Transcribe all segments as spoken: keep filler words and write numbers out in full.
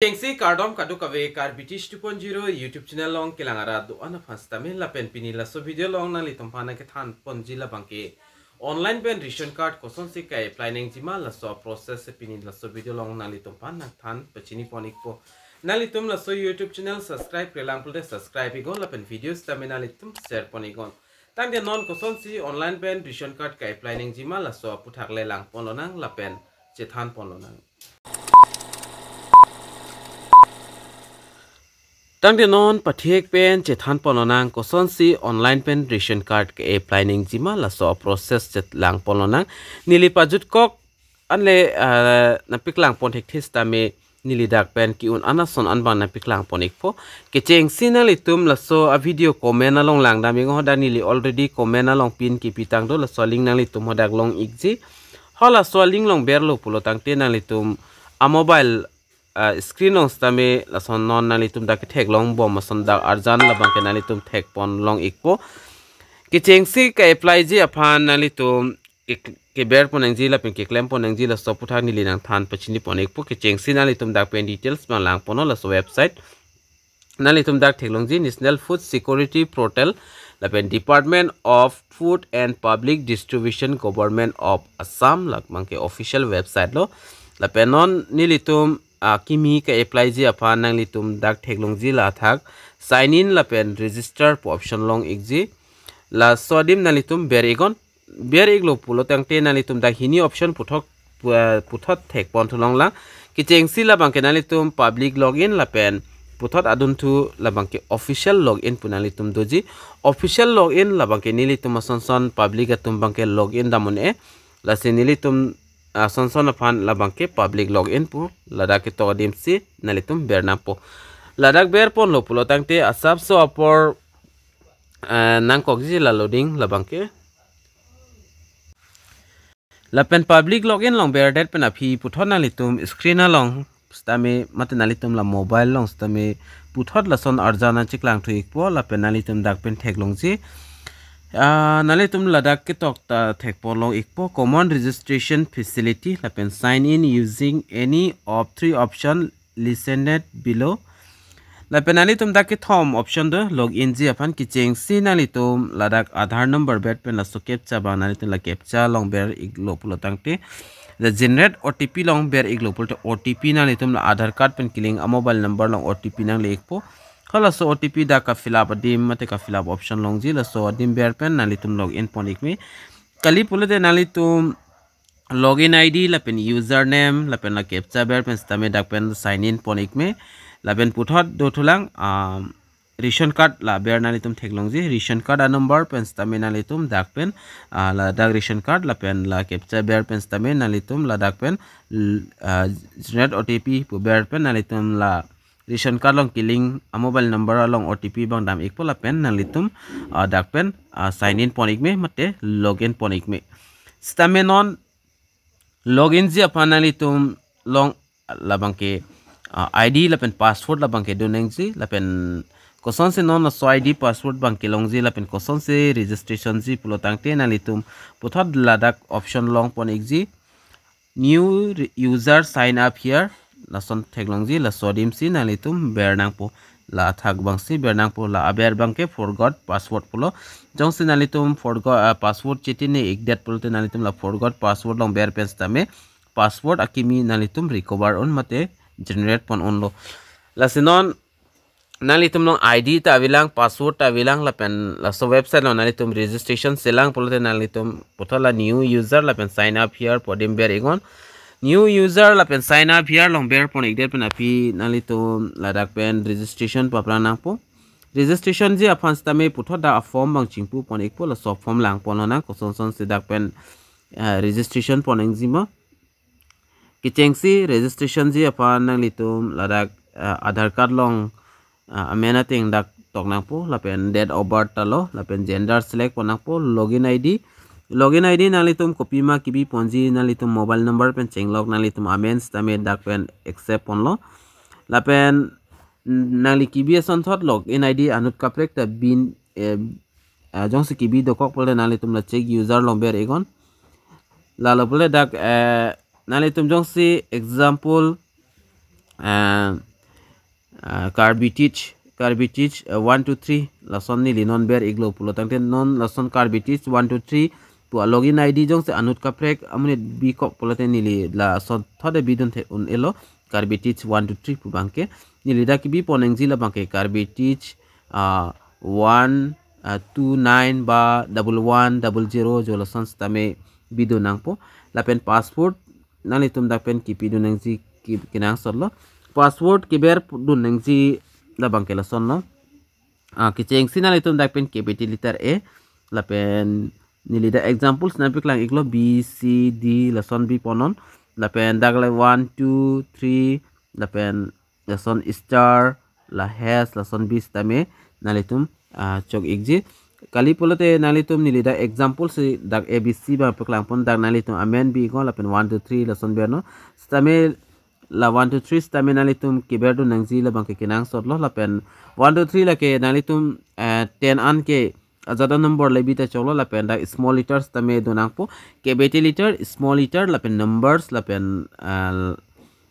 Kechengsi kardom kadokave, Karbi Teach two point zero YouTube channel along kelang arat do-an aphan sitame lapen pini laso video along nanglitum aphan nangkethan ponji labangke online pen ration card kosonsi ke-apply nangjima laso process pini laso video along nanglitum aphan nangthan pachini pon ikpo. Nanglitum laso YouTube channel subscribe-kre lang pulote subscribe iknon lapen video sitame nanglitum share pon iknon. Tangte non kosonsi online pen ration card ke-apply nangjima laso aphuthak le lang ponlonang lapen chethan ponlonang. Tangte non pathek pen chethan ponlonang kosonsi online pen ration card ke-apply nangjima laso process chet lang ponlonang. Neli pajutkok anle, ah, nangpaklang pon thekthe sitame neli dak pen ke-un an ason an abang nangpaklang pon ikpo. Kechengsi nanglitum laso a-video comment along langdam iknon, hadak neli already comment along pin kepitang do, laso link nanglitum hadak long ikji. Halaso link along berlo pulo tangte nanglitum a-mobile, ah, screen along sitame lason non nanglitum dak ketheklong bom ason dak arjan labangke nanglitum thek pon long ikpo. Kechengsi ke-apply ji aphan nanglitum ke, keber pon nangji lapen keklem pon nangji laso aphuthak neli nangthan pachini pon ikpo. Kechengsi nanglitum dak pen details abang lang ponnon, laso website nanglitum dak theklongji National Food Security Portal lapen Department of Food and Public Distribution, Government of Assam, labangke official website lo. Lapen non nelitum, ah, kimi ke-apply ji aphan nanglitum dak theklongji la athak sign in lapen register pu option long ikji. Laso adim nanglitum ber iknon. Ber iklo pulo tangte nanglitum dak hini option puthot, pu-, puthot thek pon thu longlang. Kechengsi labangke nanglitum public login lapen puthot adunthu labangke official login pu nanglitum doji. Official login labangke nelitum ason son public atum abangke login dam un-e. Lasi nelitum ason son aphan labangke public login pu ladak ketok adimsi nanglitum ber nangpo. Ladak ber ponlo pulo tangte asapso apor, eh, nangkokji la loading labangke. Lapen public login along berdet pen aphi puthot nanglitum screen along sitame mate nanglitum la mobile along sitame puthot lason arjan nangcheklang thu ikpo lapen nanglitum dak pen theklongji. Ah, nanglitum ladak ketok ta thek pon long ikpo, common registration facility lapen sign in using any of three option listed below. Lapen nanglitum dak kethom option do login ji aphan. Kechengsi nanglitum ladak Aadhaar number ber pen laso captcha abang nanglitum la captcha along ber iklo pulo tangte, la generate O T P along ber iklo pulote O T P nanglitum la Aadhaar card pen kelink a-mobile number along O T P nangle ikpo. Halaso O T P dak ka-fill up adim mate ka-fill up option longji, laso adim ber pen nanglitum login pon ikme. Kali pulote nanglitum login I D lapen username lapen la captcha ber pen sitame dak pen sign in pon ikme. Lapen puthot do thulang, um, ration card la ber nanglitum theklongji, ration card a-number pen sitame nanglitum dak pen, ah, ladak ration card lapen la captcha ber pen sitame nanglitum ladak pen l-, ah, generate O T P pu ber pen nanglitum la ration card along kelink a-mobile number along O T P abang dam ikpo lapen nanglitum, ah, dak pen, ah, sign in pon ikme mate login pon ikme. Sitame non login ji aphan nanglitum along labangke, ah, I D lapen password labangke do nangji lapen kosonsi non laso I D password abangke longji lapen kosonsi registration ji pulo tangte nanglitum puthot ladak option long pon ikji. New re-, user sign up here. Lason theklongji, laso adimsi nanglitum ber nangpo. La athak abangsi ber nangpo, la aber abangke forgot password pulo. Jongsi nanglitum forgot, ah, password chetine ikdet pulote nanglitum la forgot password along ber pen sitame password akimi nanglitum recover un mate generate pon unlo. Lasi non nanglitum along I D ta avelang, password ta avelang, lapen laso website along nanglitum registration selang pulote nanglitum puthot la new user lapen sign up here pu adim ber iknon. New user lapen sign up here along ber pon ikdet pen aphi nanglitum ladak pen registration paprang nangpo. Registration ji aphan sitame puthot dak a-form abang chingpu pon ikpo, laso form lang ponlonang kosonson si dak pen, eh, registration pon nangjima. Kechengsi registration ji aphan nanglitum ladak, ah, Aadhaar card along, ah, amen ateng dak tok nangpo lapen date of birth ta lo lapen gender select pon nangpo, login I D. Login I D nanglitum kopima kebi ponji nanglitum mobile number pen chenglok nanglitum amen sitame dak pen accept ponlo. Lapen nangli kebi asonthot login I D anut kaprek ta bin, eh, ah, jongsi kebi dokok pulote nanglitum la check user along ber iknon. Lalo pulote dak, eh, nanglitum jongsi example, eh, ah, Karbi Teach, Karbi Teach, ah, one two three, lason neli non ber iklo pulo tangte non lason Karbi Teach one two three pu a login I D jongsi anut kaprek amonit bikok pulote neli lason thode bidun the un-elo Karbi Teach one two three pu abangke. Neli dak kebipon nangji la abangke Karbi Teach, ah, one, ah, two nine ba double one double zero jo lason sitame bidun nangpo. Lapen password nanglitum dak pen kepidun nangji ke-, kenangsotlo. Password keber dun nangji la abangke lasonlo. Ah, kechengsi nanglitum dak pen capital letter A, lapen neli dak examples nangpeklang iklo, B, C, D, lason bipon non. Lapen dak la one, two, three, lapen lason star, la hash, lason bi sitame nanglitum, ah, chok ikji. Kali pulote nanglitum neli dak example si dak A B C abang peklangpon, dak nanglitum amen bi iknon lapen one two three lason ber non. Sitame la one two three sitame nanglitum keberdun nangji la abangke kenangsotlo lapen one two three lake nanglitum, eh, ten an ke ajat a number le bita choklo lapen dak small letters sitame dun nangpo, capital letter, small letter lapen numbers lapen, ah,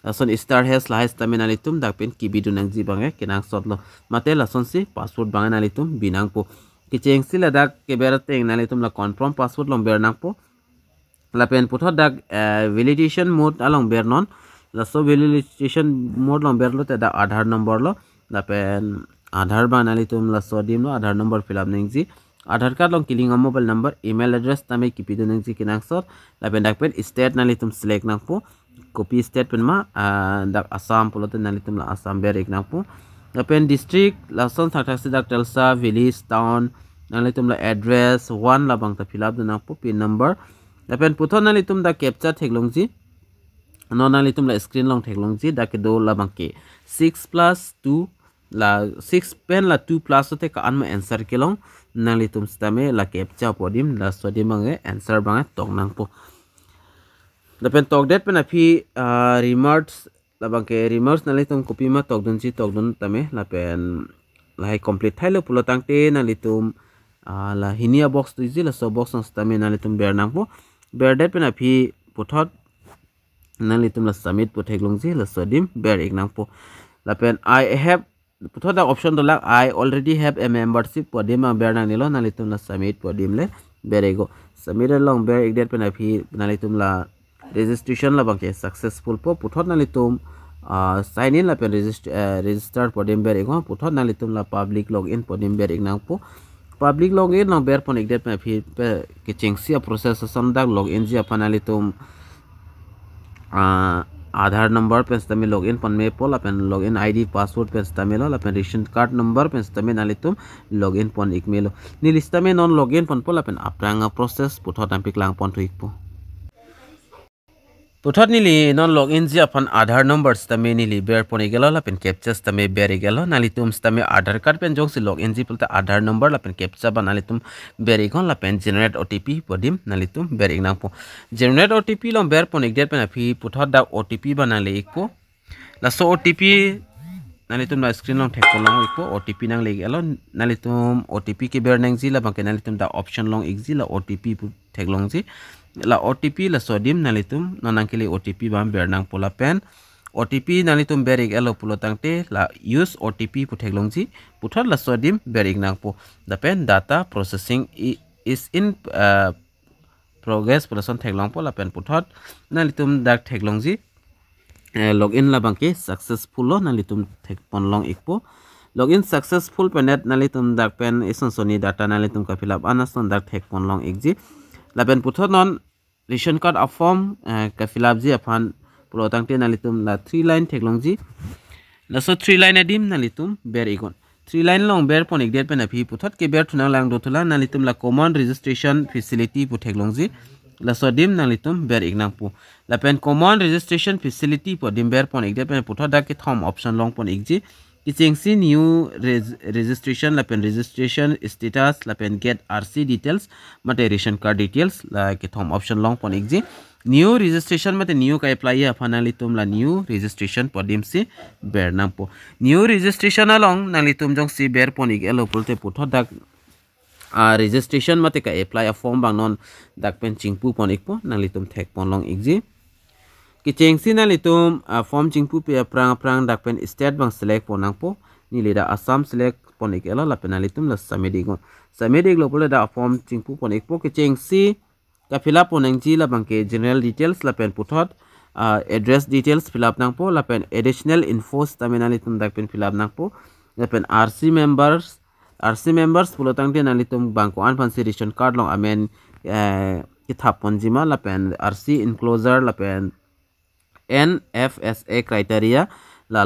lason star hash la hash sitame nanglitum dak pen kebidun nangji abangke kenangsotlo. Mate lasonsi password abangke nanglitum bi nangpo. Kechengsi ladak keber ateng nanglitum la confirm password along ber nangpo. Lapen puthot dak, eh, validation mode along ber non. Laso validation mode along berlote dak Aadhaar number lo. Lapen Aadhaar abang nanglitum laso adim lo, Aadhaar number fill up nangji. Aadhaar card along kelink a mobile number, email address tame kepidun nangji kenangsot. Lapen dak pen state nanglitum select nangpo. Kopi state pen ma, ah, dak Assam pulote nanglitum la Assam ber ik nangpo. Lapen district, lason thakthaksi dak Talsa, village, town, nanglitum la address, one la abang ta fill up dun nangpo, pin number. Lapen puthot nanglitum dak captcha theklongji. Non nanglitum la screen along theklongji, dak kedo la abangke six plus two, la six pen la two plus te ko-an ma answer kelong, nanglitum sitame la captcha pu adim, laso adim abangke answer abangke tok nangpo. Lapen tokdet pen aphi, ah, remarks, la abangke remarks nanglitum kopima tokdunji tokdun tame, lapen lahai complete thailo pulo tangte nanglitum, ah, la hini a box doji, laso box along sitame nanglitum ber nangpo. Berdet pen aphi puthot nanglitum la submit pu theklongji, laso adim ber ik nangpo. Lapen I have, puthot dak option dolang, "I already have a membership" pu adim abang ber nangnelo, nanglitum la submit pu adim le ber iknon. Submit along ber ikdet pen aphi nanglitum la registration la abangke successful po, puthot nanglitum, ah, sign in lapen regist-, eh, register pu adim ber iknon, puthot nanglitum la public login pu adim ber ik nangpo. Public login along berpon ikdet pen aphi pe kechengsi a process ason dak login ji aphan nanglitum, ah, Aadhaar number pen sitame login pon mepo lapen login I D password pen sitame lo lapen ration card number pen sitame nanglitum login pon ik melo. Neli sitame non login ponpo lapen aphrang a process puthot nangpeklangpon thu ikpo. Puthot neli non login ji aphan Aadhaar number sitame neli berpon iklo lapen captcha sitame ber iklo. Nanglitum sitame Aadhaar card pen jongsi login ji pulote Aadhaar number lapen captcha abang nanglitum ber iknon lapen generate O T P pu adim nanglitum ber ik nangpo. Generate O T P along berpon ikdet pen aphi puthot dak O T P abang nangle ikpo. Laso O T P nanglitum la screen along thekpon long ikpo, O T P nangle iklo, nanglitum O T P keber nangji la abangke nanglitum dak option along ikji, la O T P pu theklongji. La O T P laso adim nanglitum non nangkele O T P abang ber nangpo lapen O T P nanglitum ber iklo pulo tangte la use O T P pu theklongji, puthot laso adim ber ik nangpo. Lapen data processing i-, is in, uh, progress pu lason theklongpo lapen puthot nanglitum dak theklongji, eh, login la abangke successful lo, nanglitum thekpon long ikpo. Login successful pen-et nanglitum dak pen ison soni data nanglitum ka-fill up an ason dak thekpon long ikji. Lapen puthot non ration card a form, eh, ka-fill up ji aphan pulo tangte nanglitum la three line theklongji. Laso three line adim nanglitum ber iknon. Three line along berpon ikdet pen aphi puthot keber thu nanglang do thulang, nanglitum la common registration facility pu theklongji. Laso adim nanglitum ber ik nangpo. Lapen common registration facility pu adim berpon ikdet pen puthot dak kethom option longpon ikji. Kechengsi new res-, registration lapen registration status lapen get R C details mate ration card details, la kethom option longpon ikji. New registration mate new ka-apply aphan nanglitum la new registration pu adim si ber nangpo. New registration along nanglitum jongsi berpon iklo pulote puthot dak, ah, registration mate ka-apply a form abang non dak pen chingpupon ikpo, nanglitum thekpon long ikji. Kechengsi nanglitum, ah, form chingpupe aphrang aphrang dak pen state abang select pon nangpo. Neli dak Assam select pon ik-etlo lapen nanglitum la submit iknon. Submit iklo pulote dak form chingpu pon ikpo. Kechengsi ka-fill up pon nangji labangke general details lapen puthot, ah, address details fill up nangpo lapen additional info sitame nanglitum dak pen fill up nangpo. Lapen R C members, R C members pulo tangte nanglitum bang ko-an aphansi ration card along amen, eh, kethap ponji ma lapen R C enclosure lapen N F S A criteria la,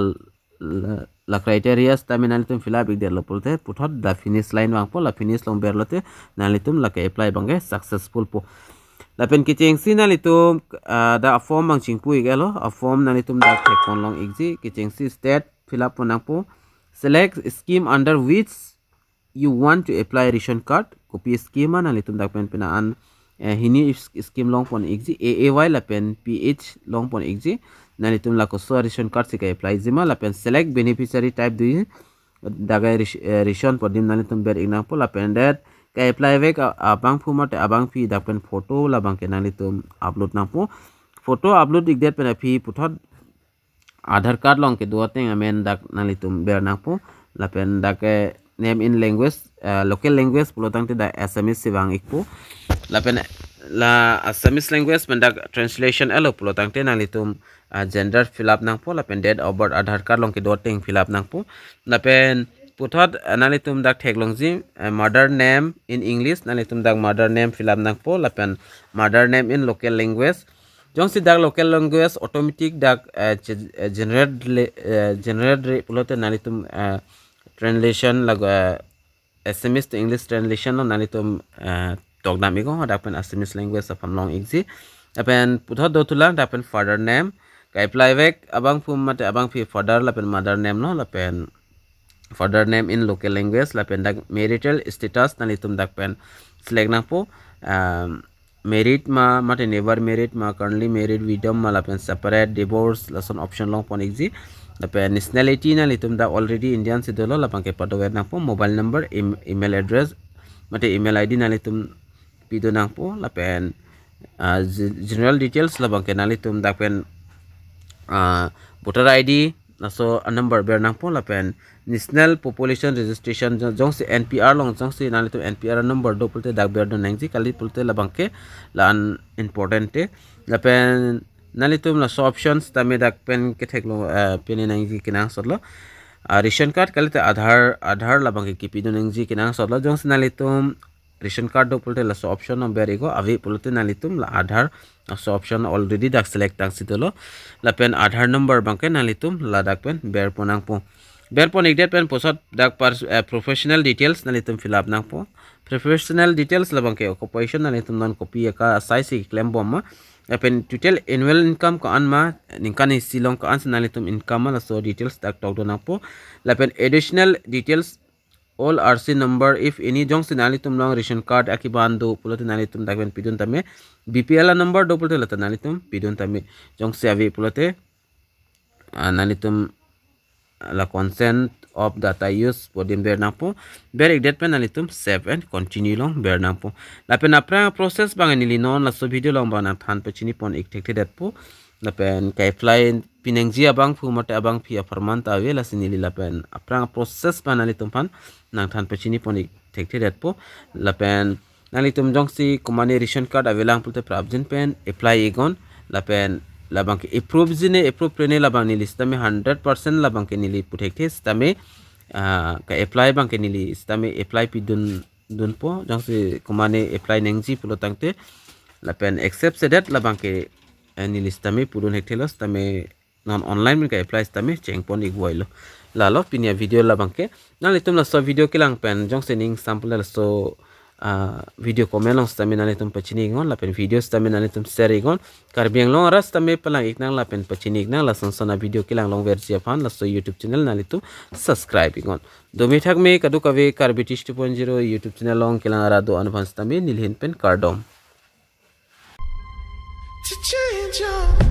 la, la criteria sitame nanglitum fill up ikdetlo pulote puthot dak finish line vangpo, la finish along berlote nanglitum la ke-apply abangke successful po. Lapen kechengsi nanglitum, ah, dak form abang chingpu ik-etlo, a form nanglitum dak thek pon long ikji. Kechengsi state fill up pon nangpo. Select scheme under which you want to apply ration card. Kopi scheme ma nanglitum dak pen pina an, eh, hini is-, scheme long pon ikji, A A Y lapen P H long pon ikji. Nanglitum la koso ration card si ka-apply ji ma lapen select beneficiary type do you, dak ration, eh, ration pu adim nanglitum ber ik nangpo lapen det ka-apply vek a-, abangphu mate abangpi dak pen photo labangke nanglitum upload nangpo. Photo upload ikdet pen aphi puthot Aadhaar card along kedo ateng amen dak nanglitum ber nangpo. Lapen dak ke name in language, eh, local language pulo tangte dak Assamese si vang ikpo. Lapen la Assamese language pen dak translation etlo pulo tangte nanglitum, ah, gender fill up nangpo lapen date of birth Aadhaar card along kedo ateng fill up nangpo. Lapen puthot, ah, nanglitum dak theklongji, eh, mother name in English, nanglitum dak mother name fill up nangpo lapen mother name in local language. Jongsi dak local language automatic dak, eh, ge-, eh, generate le-, eh, generate re pulote nanglitum, eh, translation lago, eh, Assamese to English translation lo nanglitum, eh, tokdam iknon, dak pen Assamese language aphan long ikji. Lapen puthot dothulang dak pen father name, ka-apply vek abangphu mate abangpi father lapen mother name lo lapen father name in local language lapen dak marital status nanglitum dak pen select nangpo, um, married ma mate never married ma, currently married, widow ma lapen separate, divorce, lason option long pon ikji. Lapen nationality nanglitum dak already Indian si dolo labangke pado-et nangpo. Mobile number, em-, email address mate email I D nanglitum pido nangpo lapen, ah, ge-, general details labangke nanglitum dak pen, ah, voter I D laso a-number ber nangpo lapen national population registration jo-, jongsi N P R along jongsi nanglitum N P R number do pulote dak berdun nangji, kali pulote labangke la-an important te. Lapen nanglitum laso options tame dak pen ketheklong, eh, pini nangji kenangsotlo. Ah, ration card kalite Aadhaar, Aadhaar labangke kepidun nangji kenangsotlo. Jongsi nanglitum ration card do pulote laso option along ber iknon, ave pulote nanglitum la Aadhaar laso option already dak select tangsi dolo. Lapen Aadhaar number abangke nanglitum ladak pen ber pon nangpo. Ber pon ikdet pen puthot dak pers-, eh, professional details nanglitum fill up nangpo. Professional details labangke occupation nanglitum non kopi aka asai si klem bom ma. Lapen total annual income ko-an ma, ningkan isi along ko-an si nanglitum income ma, laso details dak tokdun nangpo. Lapen additional details, all R C number if any, jongsi nanglitum along ration card akiban do pulote nanglitum dak pen pidun tame, B P L number do pulote lata nanglitum pidun tame, jongsi ave pulote, ah, nanglitum la consent of data use pu adim ber nangpo. Ber ikdet pen nanglitum save and continue along ber nangpo. Lapen aphrang process abang neli non laso video along abang nangthan pachini pon ik thekthedetpo. Lapen ka-apply pinangji abangphu mate abangpi apharman ta ave, lasi neli lapen aphrang process abang nanglitum aphan nangthan pachini pon ik thekthedetpo. Lapen nanglitum jongsi komatne ration card avelang pulote prapjin pen apply iknon. Lapen labangke approve ji ne approve re ne labang neli sitame hundred percent labangke neli pu thekthe sitame, ah, ka-apply abangke neli sitame apply pidun dunpo. Jongsi komatne apply nangji pulo tangte lapen accept sedet labangke, eh, neli sitame pudun thekthelo sitame non online pen ka-apply sitame cheng pon ikvoilo. Lalo pini a-video labangke. Nanglitum laso video kelang pen jongsi ning sample laso, ah, video comment along sitame nanglitum pachini iknon lapen video sitame nanglitum share iknon. Karbi Anglong arat sitame palang iknang lapen pachini iknang, lason son a-video kelang longverji aphan laso YouTube channel nanglitum subscribe iknon. Dome thakme kadokave Karbi Tish two point zero YouTube channel along kelang arat do-an aphan sitame neli ahin pen kardom. To change your